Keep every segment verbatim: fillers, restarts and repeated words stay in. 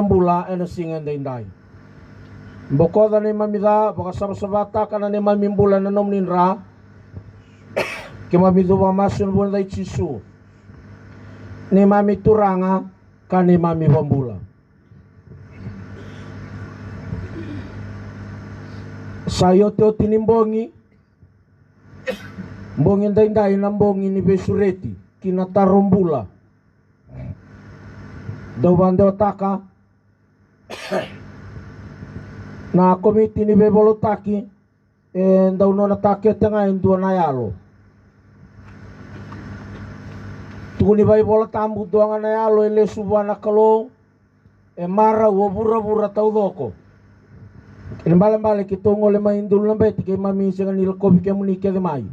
bula ena siga edaidai. Bokoca neimami ca, vakasavasavataka na neimami bula ena nomuni dra. Keimami cuva masu ena vuku i Jisu, neimami Turaga ka neimami Vakabula. Sa iotioti ni bogi, bogi edaidai na bogi ni veisureti ki na taro bula. Dau vakadewataka na komiti ni veivakalotutaki, e dau nona takete ga e dua na yalo. Tukuni vakaivolatabu, dua ga na yalo e lesu vua na Kalou, e marau o vuravura taucoko. Kena ibalebale keitou gole mai Dulunabete, keimami sega ni lakovi kemuni kece mai.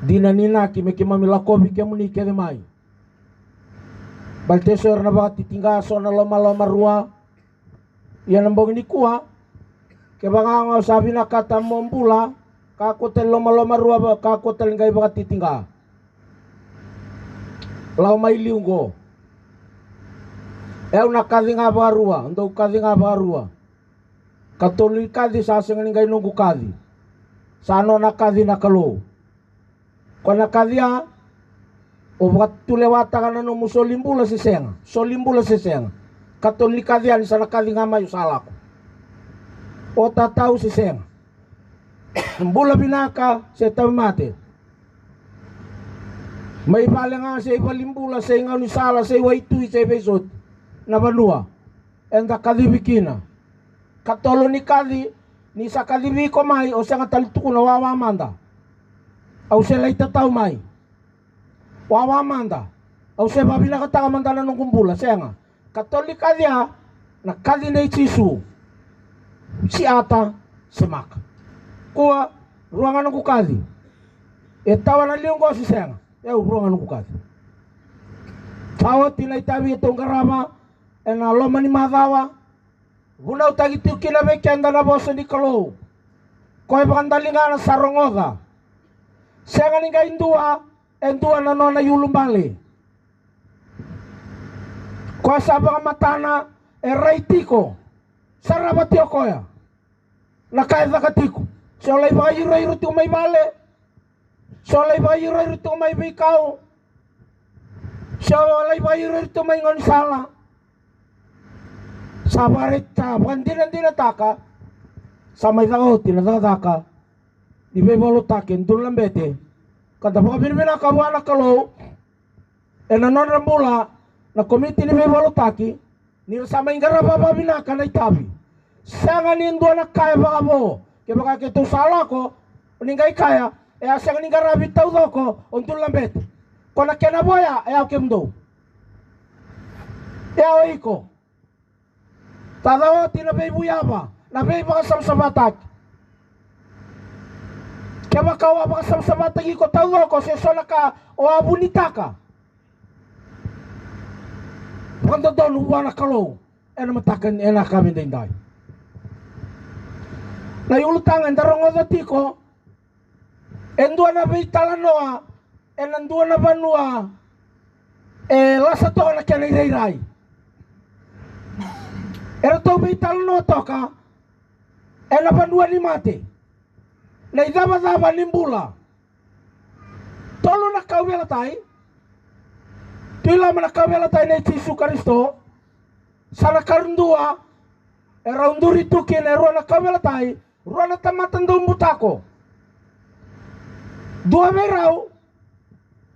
Dina ni inaki me keimami lakovi kemuni kece mai. Baleta e so era na vakatitiqa, so na lomalomarua. Ia na bogi nikua, kevaka ga o sa vinakata mo bula, kakua tale lomalomarua, kakua tale qai vakatitiqa. Lako mai liu qo. E au na kaci ga vakarua, dou kaci ga vakarua. Katolu ni kaci sa sega ni qai noqu kaci. Sa nona kaci na Kalou. Ko na kaci ya, o vakatulewataka na nomu soli bula se sega, soli bula se sega. Katolu ni kaci ya ni sa na kaci ga mai o sa lako. O tatau se sega. Bula vinaka se tauvimate. Mai vale ga se i valenibula, se i gaunisala, se i waitui, se i veisoti. Na vanua eda kacivi kina. Katolu ni kaci, ni sa kacivi iko mai, o sega tale ni tukuna, wawa mada. Au se lai tatau mai. Wawa mada. Au se vakavinakataka mada na noqu bula, sega. Katolu ni kaci ya, na kaci nei Jisu. Siata, se maka. Kua, rua ga noqu kaci. E tawa na liu qo se sega. E au, rua ga noqu kaci. Sa oti na itavi e tou qarava ena loma ni macawa. Vunautaki tiko kina vei keda na vosa ni Kalou. Koya vakadaligana sa rogoca. Sega ni qai dua, e dua na nona iulubale. Koya sa vakamatana, e rai tiko. Sarava tiko o koya na ka e caka tiko. Se o lai vakairoiro tiko mai vale, se o lai vakairoiro tiko mai veikau, se o lai vakairoiro tiko mai gaunisala. Sa vakaraitaka, vakadinadinataka, sa mai caka oti na cakacaka ni veivakalotutaki e Dulunabete. Ka da vakavinavinaka vua na Kalou ena nodra bula na komiti ni veivakalotutaki, ni ra sa mai qarava vakavinaka na itavi. Sega ni dua na ka e vakavo. Kevaka keitou sa lako, o ni qai kaya, e a sega ni qaravi taucoko o Dulunabete. Ko na kena vo ya, e a o kemudou. E a o iko. Sa ca oti na veivuyava, na veivakasavasavataki. Kevaka o a vakasavasavataki iko taucoko se so na ka o a vunitaka, vakadodonu vua na Kalou ena mataka, ena yakavi edaidai. Na iulutaga eda rogoca tiko e dua na veitalanoa ena dua na vanua e lasa toka na kena irairai. Eratou veitalanoa toka ena vanua ni mate, na icavacava ni bula. Tolu na kauveilatai. Tu i loma na kauveilatai nei Jisu Karisito. Sa na karua dua e rau duri tu kina e rua na kauveilatai, rua na tamata dau butako. Dua vei rau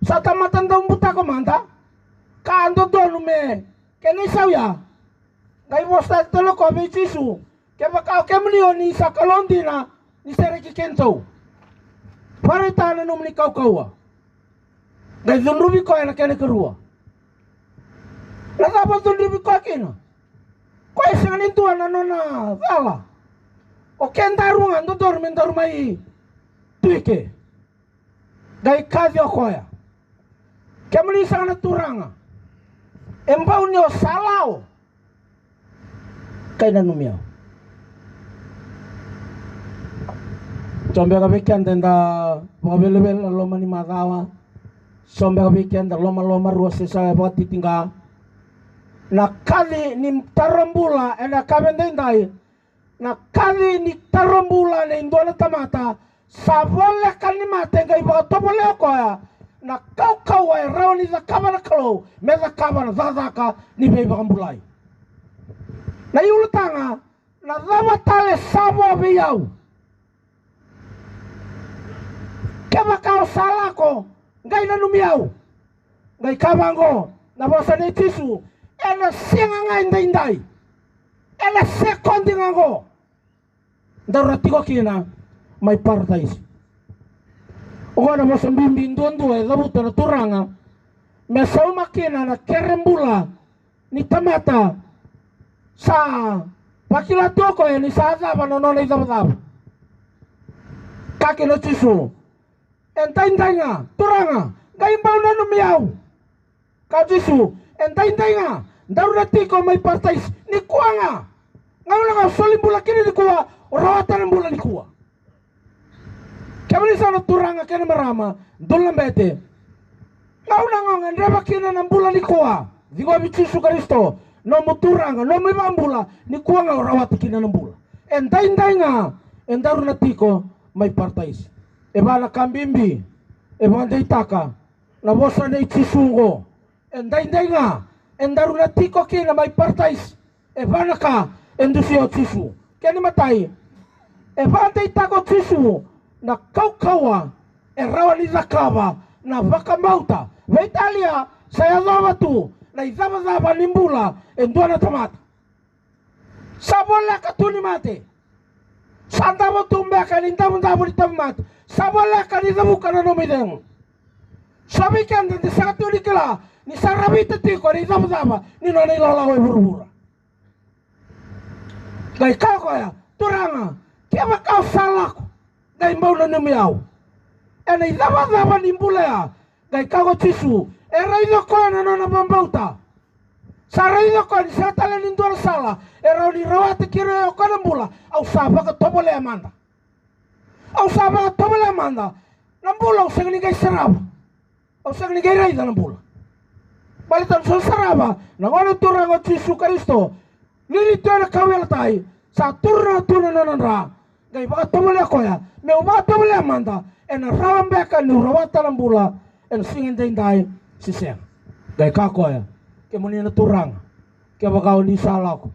sa tamata dau butako mada, ka dodonu me kena isau ya. Qai vosa tale o koya vei Jisu, kevaka o kemuni o ni sa Kalou dina, ni sereki kedatou. Vakaraitaka na nomuni kaukauwa. Qai cudruvi koya na kena ikarua. Na cava o cudruvi koya kina? Koya e sega ni dua na nona cala. O kedaru ga dodonu me daru mai tu i ke. Qai kaci o koya, kemuni saka na Turaga, e bau ni o sa lako. Qai nanumi au. So beka vei keda eda vakawelewele na loma ni macawa. So beka vei keda lomalomarua se sa vakatitiqa. Na kaci ni taro bula ena kave daidai, na kaci ni taro bula nei dua na tamata, sa voleka ni mate qai vakatovolea o koya na kaukauwa e rawa ni cakava na Kalou me cakava na cakacaka ni veivakabulai. Na iulutaga, na cava tale sa vo vei au? Kevaka o sa lako, qai nanumi au. Qai kaya vaqo na vosa nei Jisu, ena sega ga e daidai, ena sekodi ga qo, daru na tiko kina mai Parataisi. Oqo na vosa bibi duadua e cavuta na Turaga me sauma kina na kere bula ni tamata sa vakila tu o koya ni sa cava na nona icavacava. Kaya kina o Jisu, e daidai ga, Turaga, qai bau nanumi au. Kaya o Jisu, e daidai ga, daru na tiko mai Parataisi nikua ga. Gauna ga o soli bula kina nikua, o rawata na bula nikua. Kemuni sa na turaga kei na marama, dou na bete. Gauna ga o gadreva kina na bula nikua, ciqomi Jisu Karisito, nomu Turaga, nomu iVakabula, nikua ga o rawata kina na bula. E daidai ga, e daru na tiko mai Parataisi. E va na ka bibi e vakadeitaka na vosa nei Jisu oqo. E daidai ga, e daru na tiko kina mai Parataisi. E va na ka e dusia o Jisu. Kena imatai, e vakadeitaka o Jisu na kaukauwa e rawa ni cakava na vakabauta. Veitalia sa yacova tu na icavacava ni bula e dua na tamata. Sa voleka tu ni mate. Sa davo tu beka ni davodavo ni tauvimate. Sa voleka ni cavuka na nomu icegu. Sa vei keda da sega tu ni kila ni sa ravita tiko na icavacava ni nona ilawalawa e vuravura. Qai kaya o koya, Turaga, kevaka o sa lako, qai bau nanumi au. Ena icavacava ni bula ya, qai kaya o Jisu, e raica o koya na nona vakabauta. Sa raica o koya ni sega tale ni dua na sala e rawa ni rawata kina o koya na bula. Au sa vakatovolea mada. Au sa vakatovolea mada na bula, au sega ni qai sarava. Au sega ni qai raica na bula. Baleta au sa sarava na Gone Turaga o Jisu Karisito. Lili tu ena kauveilatai, sa turu tu na nona dra. Qai vakatovolea koya, meu vakatovolea mada, ena rawa beka niu rawata na bula ena siga edaidai se sega. Qai kaya o koya, kemuni na turaga, kevaka o ni sa lako,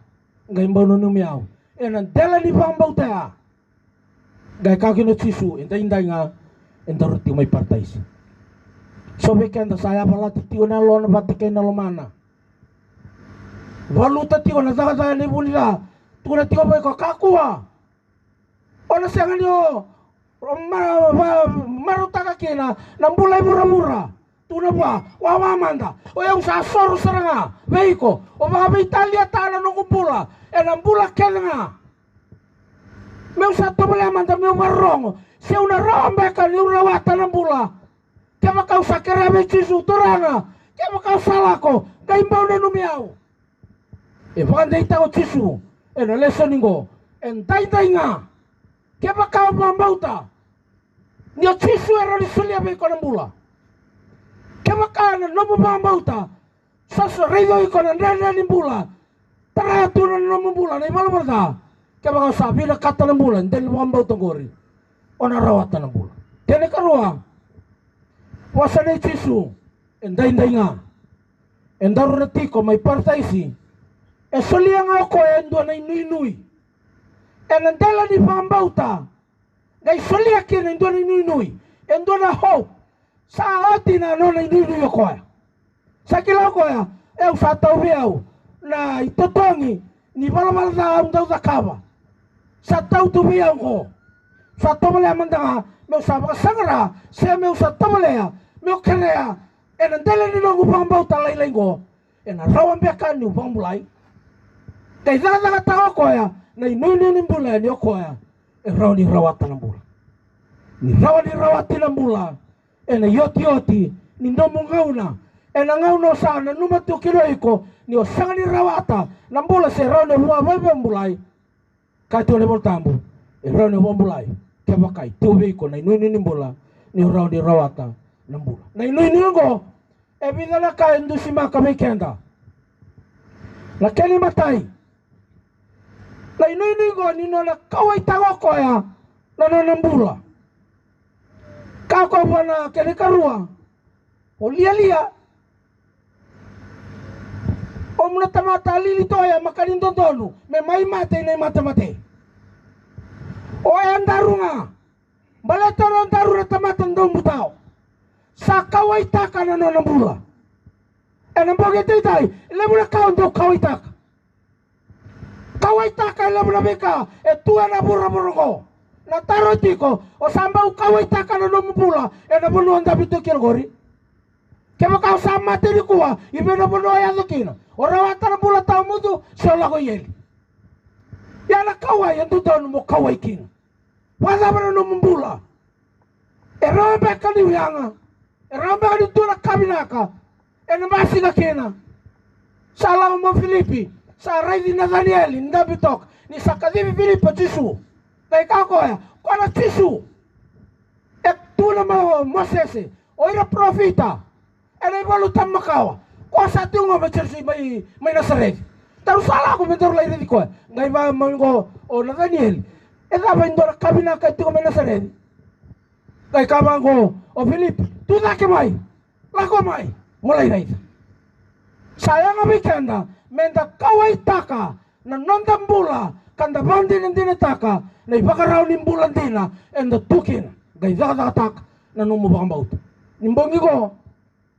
qai bau nanumi au. Ena dela ni vakabauta ya. Qai kaya kina o Jisu, edaidai ga, edaru tiko mai Parataisi. So vei keda sa yavalati tiko na yalona vata kei na lomana. Valuta tiko na cakacaka ni vu ni ca. Tukuna tiko vei iko, kakua. O na sega ni o, o ma-, va-, marautaka kina na bula e vuravura. Tukuna vua, wawa mada. O yau sa soro sara ga vei iko. O vakaveitaliataka na noqu bula ena bula kece ga. Meu sa tovolea mada meu vakarorogo se au na rawa beka niu rawata na bula. Kevaka au sa kerea vei Jisu, Turaga, kevaka au sa lako, qai bau nanumi au. E vakadeitaka o Jisu ena lesoni qo, edaidai ga. Kevaka o vakabauta ni o Jisu e rawa ni solia vei iko na bula. Kevaka na nomu vakabauta sa, sa raica iko na dredre ni bula, tara tu na nomu bula na ivalavala ca. Kevaka o sa vinakata na bula, dela ni vakabauta qori, o na rawata na bula. Kena ikarua, vosa nei Jisu, edaidai ga, edaru na tiko mai Parataisi. E solia ga o koya e dua na inuinui. Ena dela ni vakabauta, qai solia kina e dua na inuinui, e dua na hope. Sa oti na nona inuinui o koya. Sa kila o koya, e, au sa tau vei au na itotogi ni valavala ca au dau cakava. Sa tau tu vei au qo. Sa tovolea mada ga meu sa vakasaqara, se meu sa tovolea meu kerea ena dela ni noqu vakabauta lailai qo, ena rawa beka niu vakabulai. Qai cakacakataka o koya na inuinui ni bula ni o koya e rawa ni rawata na bula. Ni rawa ni rawati na bula ena iotioti ni nomu gauna, ena gauna o sa nanuma tu kina o iko ni o sega ni rawata na bula se rawa ni vua vakabulai. Kaya tiko na iVolatabu, e rawa ni vakabulai kevaka e tu vei iko na inuinui ni bula, ni o rawa ni rawata na bula. Na inuinui oqo, e vica na ka e dusimaka vei keda. Na kena imatai, na inuinui qo ni nona kauwaitaka o koya na nona bula. Ka koya vua na kena ikarua, o lialia. O mu na tamata lili toya, maka ni dodonu me mai mate ina imatemate. O yadaru ga, baleta o yadaru na tamata dau butao, sa kauwaitaka na nona bula. Ena bogi e taitai, e levu na ka o dau kauwaitaka. Kauwaitaka e levu na veika e tu ena vuravura oqo. Na taro tiko, o sa bau kauwaitaka na nomu bula ena vanua o dabe tu kina qori? Kevaka o sa mate nikua, i vei na vanua o yaco kina? O rawata na bula tawamudu se o lako i eli? Ia na kauwai e dodonu mo kauwai kina. Vakacava na nomu bula? E rawa beka ni yaga? E rawa beka ni dua na ka vinaka ena basika kina? Sa lako mai o Filipi, sa raici Nacanieli ni dabe toka, ni sa kacivi Filipi o Jisu. Qai kaya o koya, "Ko na Jisu e tukuna mai o Mosese, o ira parofita, ena iVola Tabu Makawa. Ko sa tiko qo mai Jerusa-, mai, mai Nasareci. Daru sa lako me daru lai raici koya." Qai vaka mai qo o Nacanieli, "E cava e dua na ka vinaka e tiko mai Nasareci?" Qai kaya vaqo o Filipi, "Tu cake mai, lako mai mo lai raica." Sa yaga vei keda meda kauwaitaka na noda bula ka da vakadinadinataka na ivakarau ni bula dina eda tu kina. Qai cakacakataka na nomu vakabauta. Ni bogi qo,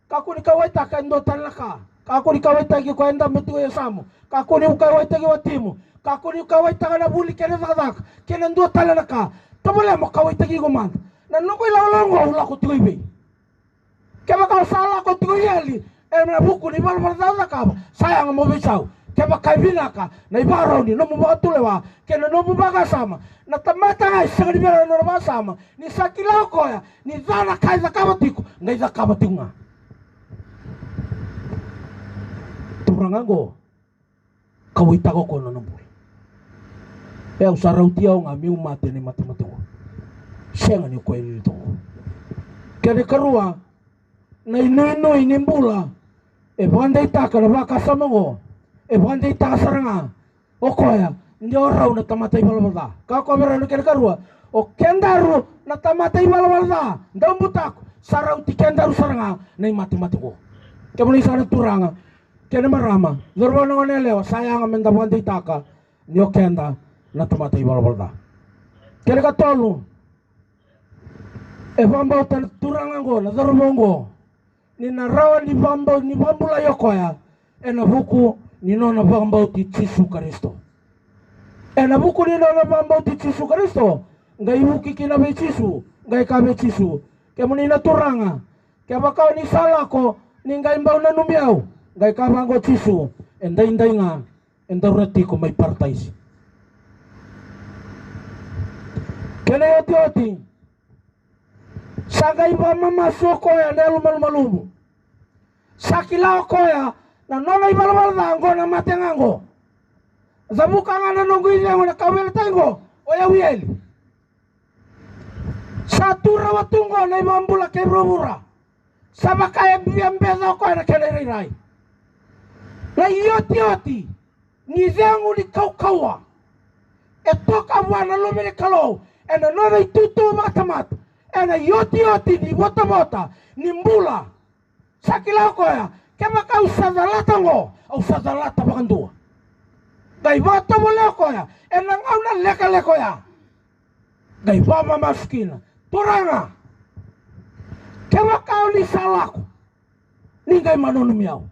kakua ni kauwaitaka e dua tale na ka. Kakua ni kauwaitaki koya e dabe tiko e yasamu. Kakua ni kauwaitaki watimu. Kakua ni kauwaitaka na vuli kei na cakacaka kei na dua tale na ka. Tovolea mo kauwaitaki iko mada. Na noqu ilakolako qo au lako tiko i vei? Kevaka o sa lako tiko i eli ena vuku ni valavala ca o cakava, sa yaga mo veisau. Kevaka e vinaka na ivakarau ni nomu vakatulewa kei na nomu vakasama, na tamata ga e sega ni vinaka na nona vakasama, ni sa kila o koya ni ca na ka e cakava tiko, qai cakava tiko ga. Turaga qo, kauwaitaka o koya na nona bula. E, au sa rauti au ga meu mate ena imatemate qo. Sega ni o koya e lili tu qo. Kena ikarua, na inuinui ni bula e vakadeitaka na vakasama qo, e vakadeitaka sara ga o koya ni o rau na tamata ivalavala ca. Ka o koya vei rau na kena ikarua, o kedaru na tamata ivalavala ca, dau butako, sa rauti kedaru sara ga na imatemate qo. Kemuni saka na turaga kei na marama, cauravou, na goneyalewa, sa yaga meda vakadeitaka ni o keda na tamata ivalavala ca. Kena ikatolu, e vakabauta na turaga qo, na cauravou qo, ni na rawa ni vakabau-, ni vakabulai o koya ena vuku ni nona vakabauti Jisu Karisito. Ena vuku ni nona vakabauti Jisu Karisito, qai vuki kina vei Jisu, qai kaya vei Jisu, "Kemuni na Turaga, kevaka o ni sa lako, ni qai bau nanumi au." Qai kaya vaqo o Jisu, "E daidai ga, e daru na tiko mai Parataisi." Kena iotioti, sa qai vakamamasu o koya na yalo malumalumu. Sa kila o koya na nona ivalavala ca qo na mate ga qo. Cavuka ga na noqu icegu na kauveilatai qo, o yau i eli. Sa tu rawa tu qo na ivakabula kei vuravura. Sa vaka e via beca o koya na kena irairai. Na iotioti ni cegu ni kaukauwa e toka vua na Luve ni Kalou ena nona itutu vakatamata, ena iotioti ni votavota ni bula. Sa kila o koya, kevaka au sa calata qo, au sa calata vakadua. Qai vakatovolea o koya ena gauna lekaleka oya. Qai vakamamasu kina, "Turaga, kevaka o ni sa lako, ni qai mai nanumi au."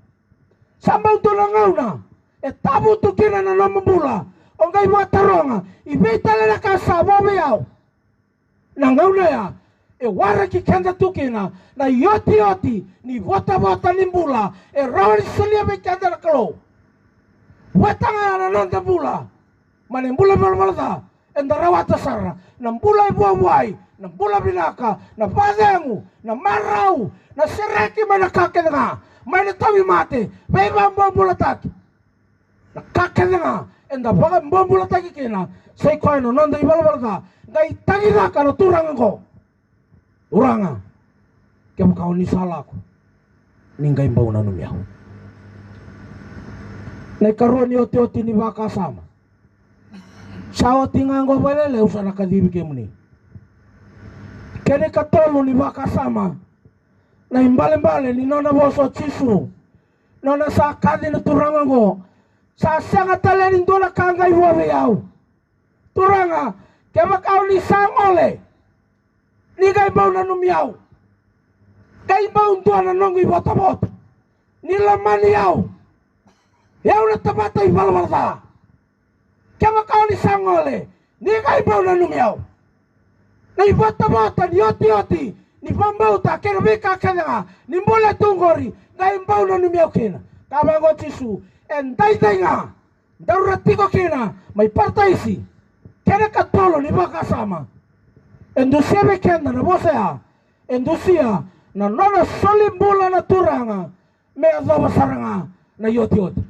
Sa bau dua na gauna e tavutu kina na nomu bula, o qai vakataroga, "I vei tale na ka sa vo vei au?" Na gauna ya e waraki keda tu kina na iotioti ni votavota ni bula e rawa ni solia vei keda na Kalou. Vata ga na noda bula mai na bula ivalavala ca, eda rawata sara na bula e vuavuai, na bula vinaka, na vakacegu, na marau, na sereki mai na ka kece ga, mai na tauvimate, veivakabobulataki. Na ka kece ga eda vakabobulataki kina, sa i koya na noda ivalavala ca. Qai tagicaka na turaga qo, "Turaga, kevaka o ni sa lako, ni qai bau nanumi au." Na ikarua ni otioti ni vakasama. Sa oti ga oqo, vakaleleu, au sa na kacivi kemuni. Kena ikatolu ni vakasama. Na ibalebale ni nona vosa o Jisu. Nona sa kaci na Turaga oqo. Sa sega tale ni dua na ka qai vo vei au. Turaga, kevaka o ni sa gole, ni qai bau nanumi au. Qai bau dua na noqu ivotavota. Ni lomani au. Au na tamata ivalavala ca. Kevaka o ni sa gole, ni qai bau nanumi au. Na ivotavota ni otioti ni vakabauta kei na veika kece ga ni bula tu oqori, qai bau nanumi au kina. Ka vaqo o Jisu, e daidai ga daru na tiko kina mai Parataisi. Kena ikatolu ni vakasama. E dusia vei keda na vosa ya. E dusia na nona soli bula na Turaga me yacova sara ga na iotioti.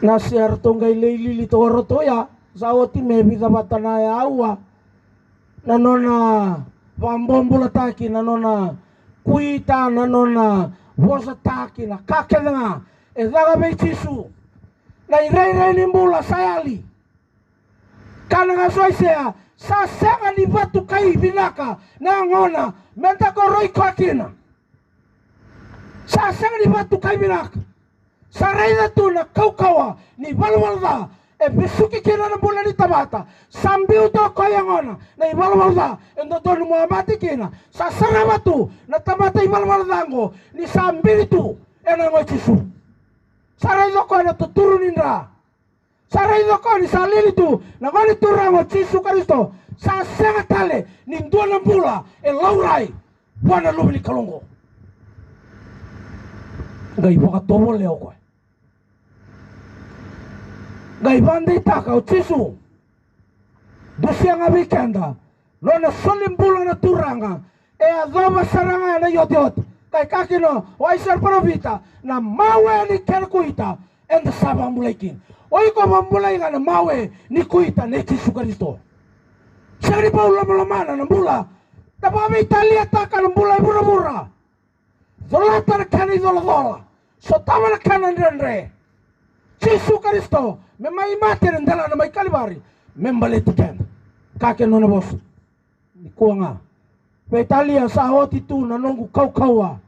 Na se ratou qai lai lili toka ratou ya, sa oti me vica vata na aua. Na nona vakabobulataki, na nona kuita, na nona vosataki, na ka kece ga e caka vei Jisu. Na irairai ni bula sa yali. Kana ga so Aisea, sa sega ni vatukai vinaka na yagona me da koroi koya kina. Sa sega ni vatukai vinaka. Sa raica tu na kaukauwa ni valavala ca e vesuki kina na bula ni tamata. Sa biu toka koya yagona na ivalavala ca e dodonu mo a mate kina. Sa sarava tu na tamata ivalavala ca oqo ni sa bini tu ena yago i Jisu. Sa raica koya na tuturu ni dra. Sa raica koya ni sa lili tu na gone turaga o Jisu Karisito. Sa sega tale ni dua na bula e laurai vua na Luve ni Kalou oqo. Qai vakatovolea o koya. Qai vakadeitaka o Jisu. Dusia ga vei keda, nona soli bula na Turaga, e yacova sara ga na iotioti. Qai kaya kina o Aisea na parofita, na mawe ni kena kuita eda sa vakabulai kina. O iko vakabulai ga na mawe ni kuita nei Jisu Karisito. Sega ni bau lomalomana na bula. Da vakaveitaliataka na bula e vuravura. Colata na kena icolacola. Sotava na kena dredre. Jisu Karisito me mai mate ena delana mai Kalivari me baleti keda. Ka kena nona vosa. Nikua ga. Veitalia, sa oti tu na noqu kaukauwa.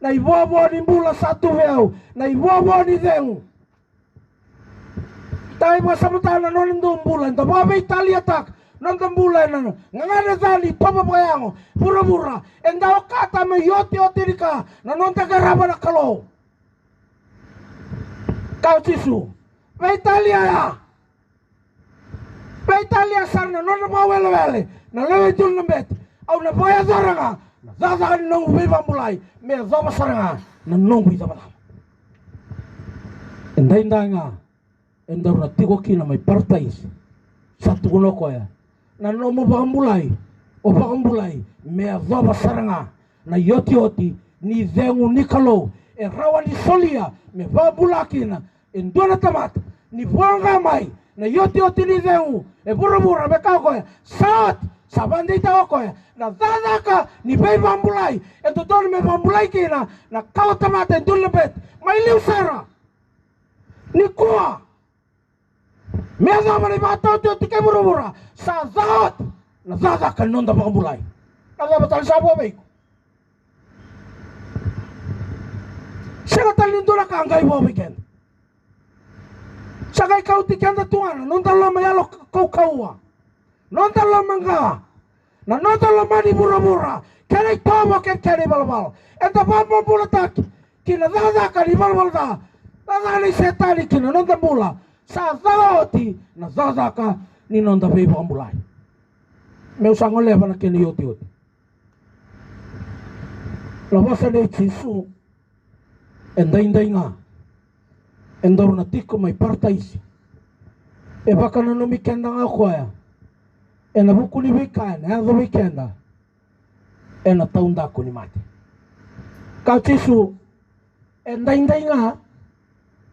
Na ivovo ni bula sa tu vei au. Na ivovo ni cegu. Da vakasamataka na noda dau bula, da vakaveitaliataka na noda bula ena gagadre ca ni itovo vakayago vuravura. Eda okata me iotioti ni ka na noda qarava na Kalou. Kaya o Jisu, veitalia ya. Veitalia sara na nona vakawelewele na lewe i dulu na bete. Au na vakayacora ga na cakacaka ni noqu veivakabulai me yacova sara ga na noqu icavacava. Edaidai ga edaru na tiko kina mai Parataisi. Sa tukuna o koya, na nomu vakabulai, o vakabulai me yacova sara ga na iotioti ni cegu ni Kalou e rawa ni solia me vakabula kina e dua na tamata. Ni voqa mai na iotioti ni cegu e vuravura, me kaya o koya, sa oti. Sa vakadeitaka o koya na cakacaka ni veivakabulai e dodonu me vakabulai kina na kawatamata e dulu na bete mai liu sara. Nikua me yacova na ivakataotioti kei vuravura, sa ca oti na cakacaka ni noda vakabulai. Na cava tale sa vo vei iko? Sega tale ni dua na ka qai vo vei keda. Sa qai kauti keda tu ga na noda loma yalo kaukauwa, noda loma qa, na noda lomani vuravura, kena itovo kei na kena ivalavala. Eda vakabobulataki ki na cakacaka ni valavala ca, cakacaka ni Setani ki na noda bula. Sa ca oti na cakacaka ni noda veivakabulai. Meu sa goleva na kena iotioti. Na vosa nei Jisu, edaidai ga edaru na tiko mai Parataisi. E vakananumi keda ga o koya ena vuku ni veika ena yaco vei keda ena taudaku ni mate. Kaya o Jisu, edaidai ga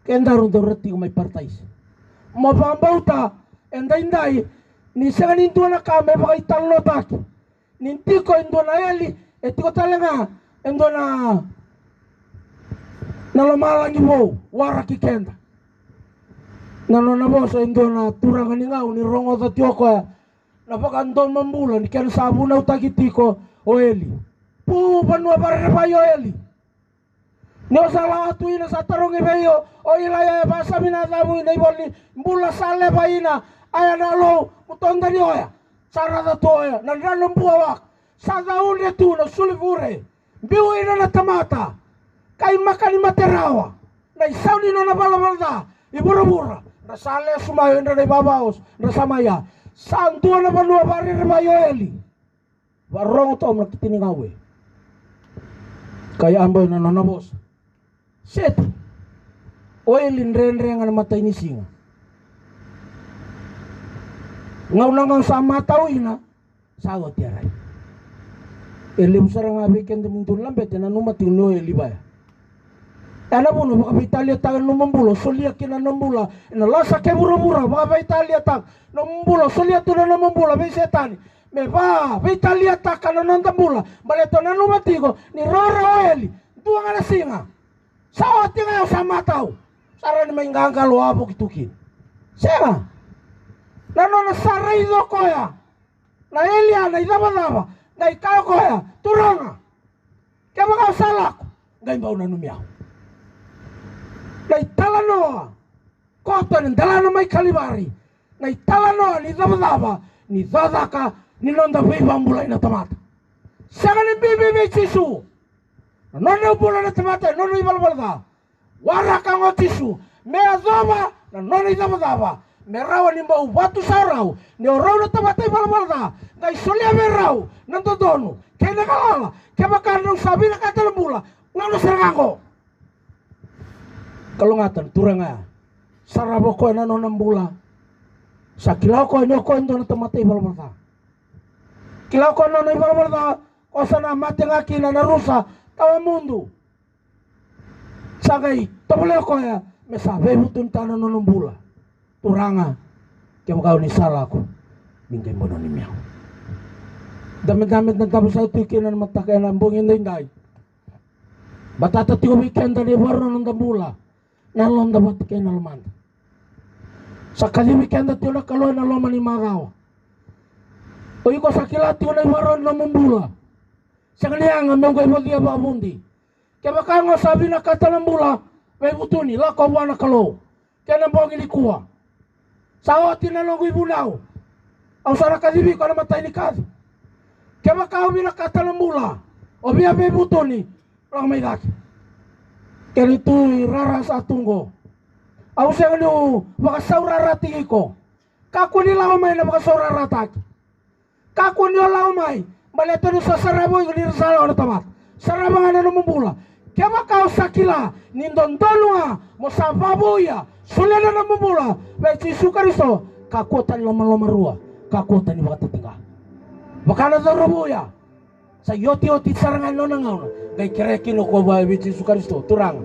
kedaru daru na tiko mai Parataisi. Mo vakabauta edaidai ni sega ni dua na ka me vakaitalanoataki. Ni tiko e dua na eli, e tiko tale ga e dua na, na lomalagi vou, waraki keda. Na nona vosa e dua na turaga ni gau ni rogoca tiko o koya na vakadomobula ni kena sa vunautaki tiko o Eli. Pu vanua varerevai o Eli. Ni o sa lawa tu ina sa tarogi vei o, o Ilaija e vakasavi na yacamu ina ivola ni Bula sa levaina, a ya na lou, mo toda ni oya. Sa raca tu oya, na drano bua waka. Sa caudre tu na sulivure. Biu ina na tamata. Kai maka ni mate rawa. Na isau ni nona valavala ca i vuravura. Ra sa lesu mai o dra na ivavaoso, dra sa mai ya. Sa dua na vanua varerevai o Eli. Varogo toka na kitini gaue. Kai abo ina nona vosa. Seti. O Eli dredre ga na matai ni siga. Gauna gau sa matau ina. Sa oti a rai. E levu sara ga vei keda mi dulu na bete nanuma tiko ni o Eli vaya. E na vuna vakaveitaliataka na nomu bula, solia kina na nomu bula. E na lasa ke vuravura, vakaveitaliataka na nomu bula, solia tu na nomu bula vei Setani. Me vakaveitaliataka na noda bula. Baleta nanuma tiko ni roro o Eli. Dua ga na siga. Sa oti ga au sa matau. Sa rawa ni mai qaqalo a voki tu kina. Sega. Na nona sa raica o koya na Eliya na icavacava, qai kaya o koya, Turaga, kevaka o sa lako, qai bau nanumi au. Na italanoa, koto ena delana mai Kalivari, na italanoa ni cavacava ni cakacaka ni noda veivakabulai na tamata. Sega ni bibi vei Jisu na nona bula na tamata, na nona ivalavala ca. Waraka ga o Jisu me yacova na nona icavacava, me rawa ni bau vatu sa rau, ni o rau na tamata ivalavala ca, qai solia vei rau na dodonu kei na galala. Kevaka drau sa vinakata na bula, gauna sara ga qo. Kalougata na turaga ya. Sarava o koya na nona bula. Sa kila o koya ni o koya e dua na tamata ivalavala ca. Kila o koya na nona ivalavala ca, o koya sa na mate ga kina na rusa tawa mudu. Sa qai tovolea o koya me sa veivutunitaka na nona bula. Turaga, kevaka o ni sa lako, ni qai bau nanumi au. Dabedabe na tabu sa tu kina na mataka ena bogi edaidai. Batata tiko vei keda na ivakarau na noda bula, na yaloda vata kei na lomada. Sa kacivi keda tiko na Kalou ena loma ni macawa. O iko sa kila tiko na ivakarau ni nomu bula. Sega ni yaga meu qai vocia vakavudi. Kevaka ga o sa vinakata na bula, veivutuni, lako vua na Kalou. Kei na bogi nikua. Sa oti na noqu ivunau. Au sa na kacivi iko ena matai ni kaci. Kevaka o vinakata na bula, o via veivutuni, lako mai cake. Kena ituvaki rara sa tu qo. Au sega niu vakasaurarataki iko. Kakua ni lako mai na vakasaurarataki. Kakua ni o lako mai, baleta ni sa sarava o iko ni ra sa lako na tamata. Sarava ga na nomu bula. Kevaka o sa kila ni dodonu ga mo sa vakavouya, solia na nomu bula vei Jisu Karisito, kakua tani lomalomarua, kakua tani vakatitiqa. Vaka na cauravou ya, sa iotioti sara ga na nona gauna, qai kerea kina o koya vua vei Jisu Karisito, Turaga,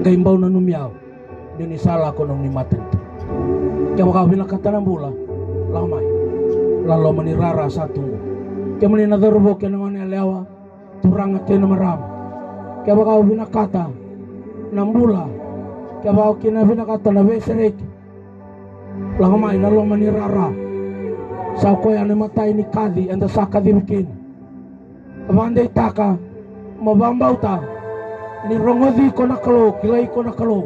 qai bau nanumi au. Ni ni sa lako nomuni matanitu. Kevaka o vinakata na bula, lako mai. Na loma ni rara sa tu qo. Kemuni na cauravou kei na gone yalewa, turaga kei na marama. Kevaka o vinakata na bula, kevaka o kina vinakata na veisereki, lako mai na loma ni rara. Sa koya na imatai ni kaci eda sa kacivi kina. Vakadeitaka mo vakabauta ni rogoci iko na Kalou, kilai iko na Kalou.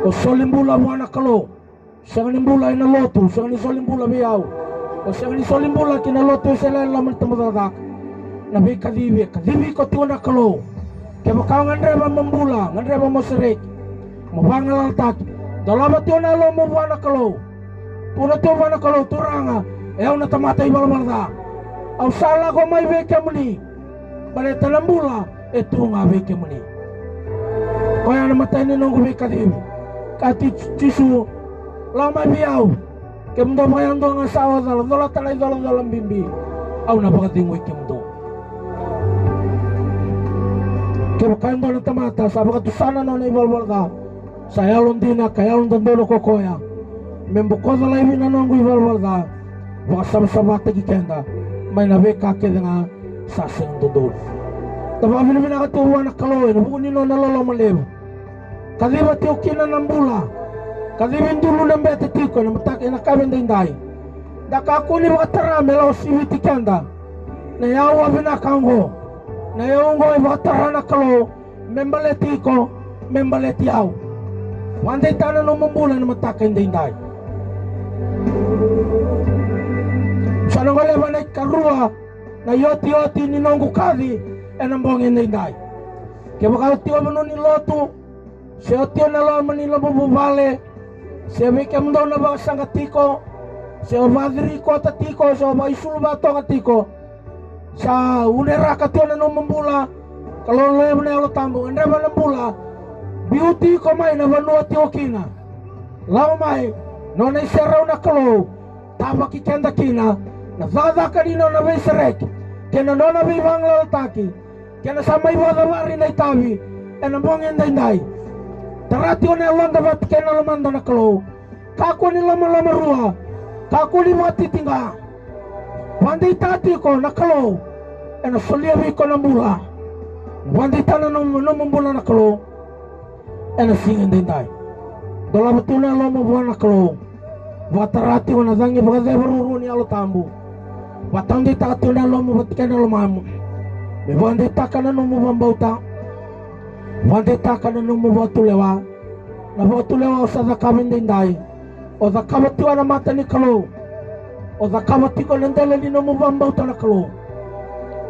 O soli bula vua na Kalou. Sega ni bula ena lotu, sega ni soli bula vei au. O sega ni soli bula ki na lotu Wesele e loma ni tabacakacaka. Na veikacivi e kacivi iko tiko na Kalou. Kevaka o gadreva mo bula, gadreva mo sereki, mo vagalalataki, dolava tiko na yalomu vua na Kalou. Tukuna tiko vua na Kalou, Turaga, e au na tamata ivalavala ca. Au sa lako mai vei kemuni. Baleta na bula e tu ga vei kemuni. Koya na imatai ni noqu veikacivi. Kaya o Jisu, lako mai vei au, kemudou vakayadua ga sa oca, cola tale na icolacola bibi. Au na vakacegui kemudou. Kevaka e dua na tamata sa vakatusa na nona ivalavala ca, sa yalodina ka yalododonu ko koya me bokoca laivi na noqu ivalavala ca, vakasavasavataki keda mai na veika kece ga sa sega ni dodonu. Da vakavinavinaka tiko vua na Kalou ena vuku ni nona loloma levu. Kaciva tiko kina na bula. Kacivi dulu na bete tiko ena mataka, ena yakavi edaidai. Da kakua ni vakatara me lako siviti keda na iyau vinaka oqo. Na iyau oqo e vakatara na Kalou me baleti iko, me baleti au. Vakadeitaka na nomu bula ena mataka edaidai. Sa na goleva na ikarua na iotioti ni noqu kaci ena bogi edaidai. Kevaka o tiko vanua ni lotu, se o tiko na loma ni loma vuvale, se vei kemudou na vakasaqa tiko, se o vacirikota tiko, se o vaisulu vatoka tiko, sa uneraka tiko na nomu bula, ka loloevu na Yalo Tabu, gadreva na bula, biuti iko mai na vanua o tiko kina. Lako mai, nona iserau na Kalou, tavaki keda kina na cakacaka ni nona veisereki kei na nona veivagalalataki kei na sa mai vakacavari na itavi ena bogi edaidai. Tara tiko na yaloda vata kei na lomada na Kalou. Kakua ni lomalomarua, kakua ni vakatitiqa. Vakadeitaka tiko na Kalou ena solia vei iko na bula. Vakadeitaka na nomu, nomu bula na Kalou ena siga edaidai. Dolava tiko na yalomu vua na Kalou. Vakatara tiko na cagi vakaceva ruarua ni Yalo Tabu. Vakataudeitaka tiko na yalomu vata kei na lomamu. Me vakadeitaka na nomu vakabauta. Vakadeitaka na nomu vakatulewa. Na vakatulewa o sa cakava edaidai, o cakava tiko ena mata ni Kalou. O cakava tiko ena dela ni nomu vakabauta na Kalou.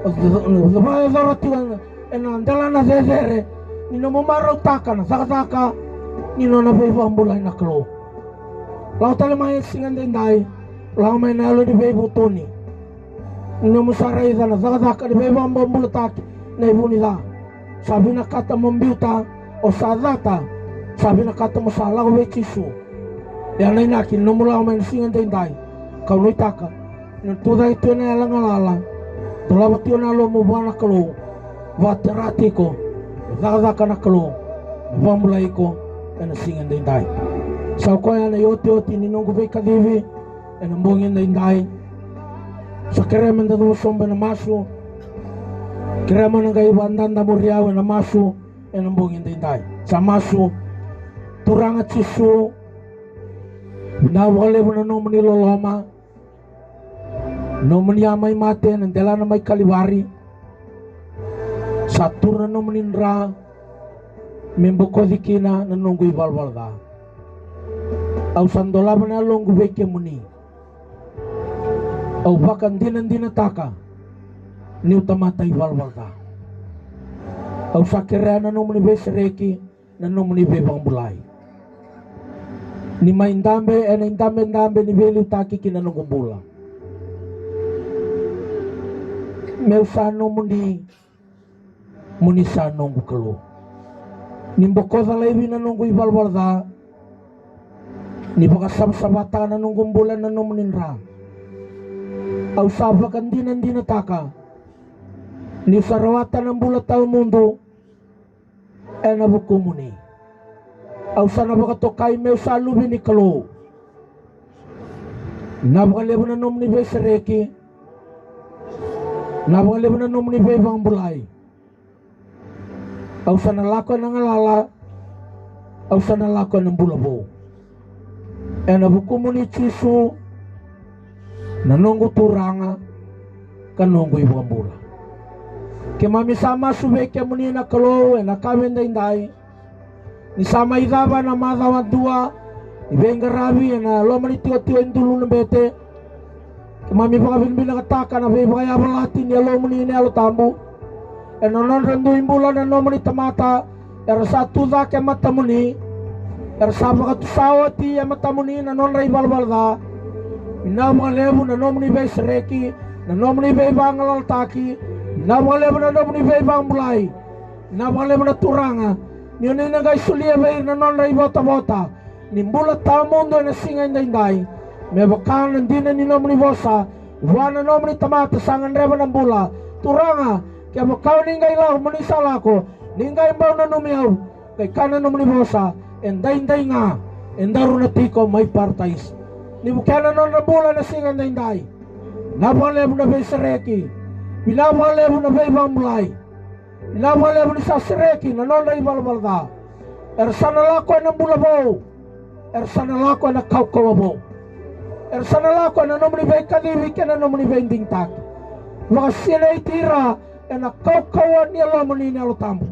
O ca-, o vakayacora tiko ena, ena delana cecere ni nomu marautaka na cakacaka ni nona veivakabulai na Kalou. Lako tale mai ena siga edaidai, lako mai na yalo ni veivutuni. Ni nomu sa raica na cakacaka ni veivakabobulataki na ivunica. Sa vinakata mo biuta, o sa cata, sa vinakata mo sa lako vei Jisu. Ia na inaki ni nomu lako mai na siga edaidai, kau nuitaka ni na tucake tu ena yala galala. Dolava tiko na yalomu vua na Kalou. Vakatara tiko na cakacaka na Kalou me vakabulai iko ena siga edaidai. Sa koya na iotioti ni noqu veikacivi ena bogi edaidai. Sa kerea meda cuva sobu ena masu. Kerea mo na qai vakadadamuri au ena masu ena bogi edaidai. Sa masu. Turaga Jisu, vinaka vakalevu na nomuni loloma, nomuni a mai mate ena delana mai Kalivari. Sa tu na nomuni dra me bokoci kina na noqu ivalavala ca. Au sa dolava na yaloqu vei kemuni. Au vakadinadinataka niu tamata ivalavala ca. Au sa kerea na nomuni veisereki, na nomuni veivakabulai. Ni mai dabe ena idabedabe ni veiliutaki ki na noqu bula. Meu sa nomuni, mo ni sa noqu Kalou. Ni bokoca laivi na noqu ivalavala ca. Ni vakasavasavataka na noqu bula ena nomuni dra. Au sa vakadinadinataka niu sa rawata na bula tawamudu ena vukumuni. Au sa na vakatokai meu sa luve ni Kalou. Vinaka vakalevu na nomuni veisereki. Vinaka vakalevu na nomuni veivakabulai. Au sa na lako ena galala. Au sa na lako ena bula vou. Ena vukumuni Jisu, na noqu Turaga ka noqu iVakabula. Keimami sa masu vei kemuni na Kalou ena yakavi edaidai. Ni sa mai cava na macawa dua ni veiqaravi ena loma ni tikotiko e Dulunabete. Keimami vakavinavinakataka na veivakayavalati ni Yalomuni na Yalo Tabu ena nodra dui bula na nomuni tamata era sa tucake e matamuni, era sa vakatusa oti e matamuni na nodra ivalavala ca. Vinaka vakalevu na nomuni veisereki, na nomuni veivagalalataki. Vinaka vakalevu na nomuni veivakabulai. Vinaka vakalevu na Turaga, ni oni na qai solia vei ira na nodra ivotavota ni bula tawamudu ena siga edaidai. Me vaka na dina ni nomuni vosa vua na nomuni tamata sa gadreva na bula. Turaga, kevaka oni qai lako, mo ni sa lako, ni qai bau nanumi au, qai kaya na nomuni vosa, e daidai ga e daru na tiko mai Parataisi. Ni vukea na nodra bula ena siga edaidai. Vinaka vakalevu na veisereki. Vinaka vakalevu na veivakabulai. Vinaka vakalevu ni sa sereki na nodra ivalavala ca. Era sa na lako ena bula vou. Era sa na lako ena kaukauwa vou. Era sa na lako ena nomuni veikacivi kei na nomuni veidigitaki. Vakasinaiti ira ena kaukauwa ni Yalomuni na Yalo Tabu.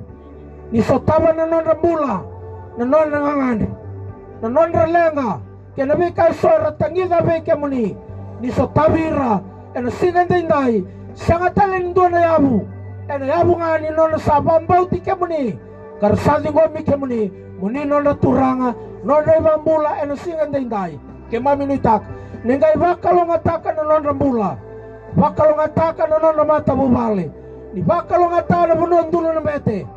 Ni sotava na nodra bula na nodra gagadre, na nodra leqa, kei na veika eso era tagica vei kemuni. Ni sotavi ira ena siga edaidai. Sega tale ni dua na yavu, ena yavu ga ni nodra sa vakabauti kemuni ka ra sa ciqomi kemuni mo ni nodra Turaga, nodra iVakabula ena siga edaidai. Keimami nuitaka ni qai vakalougatataka na nodra bula, vakalougatataka na nodra matavuvale, ni vakalougatataka na vanua dulu na bete,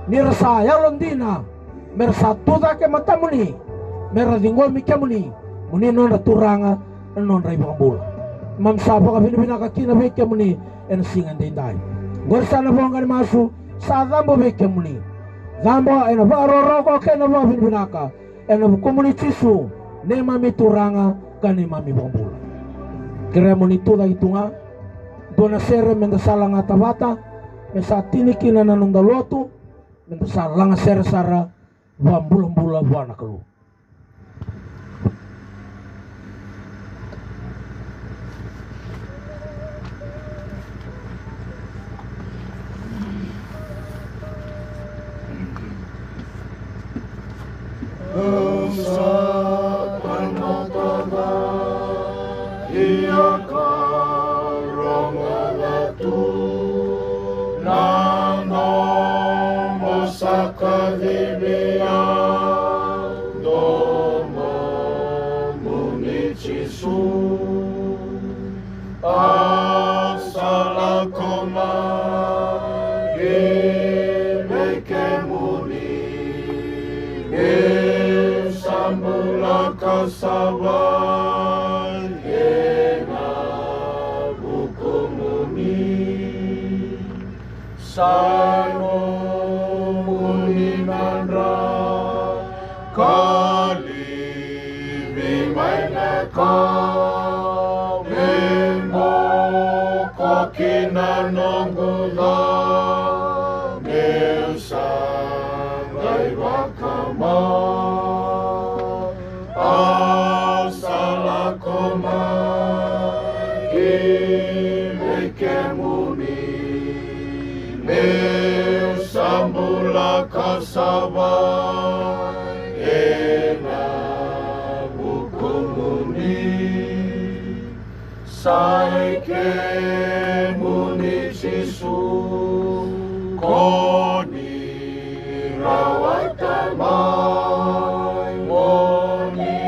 ni ra sa yalodina me ra sa tucake e matamuni, me ra ciqomi kemuni mo ni nodra Turaga, na nodra iVakabula. Keimami sa vakavinavinaka kina vei kemuni ena siga edaidai. Oqori sa na voqa ni masu sa cabo vei kemuni. Cabo ena vakarokoroko kei na vakavinavinaka, ena vukumuni Jisu, neimami Turaga ka neimami iVakabula. Kerea mo ni tucake tu ga. Dua na sere meda sa lagata vata, me sa tini kina na noda lotu, meda sa lagasere sara vakabulabula vua na Kalou. Au sa kainataka, ia ka rogoca tu na nomu sa kacivi au, domomuni Jisu. Au sa lako mai vei kemuni, meu sa bula ka sava ena vukumuni. Sa nomuni na dra ka livi mai na ka, me boko kina noqu ca, meu sa qai vakama. Au sa lako mai ki vei kemuni, meu sa bula ka sava ena vukumuni. Sa i kemuni Jisu, ko ni rawata mai, mo ni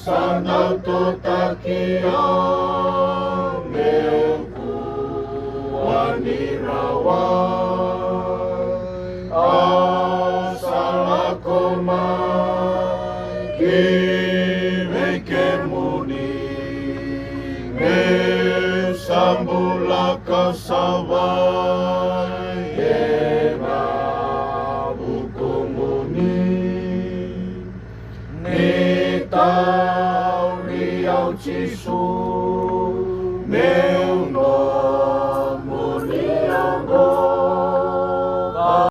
sa dau tutaki au, meu kua ni rawai. Au sa lako mai ki vei kemuni, meu sa bula ka sava ena vukumuni. Ni tauri au Jisu, meu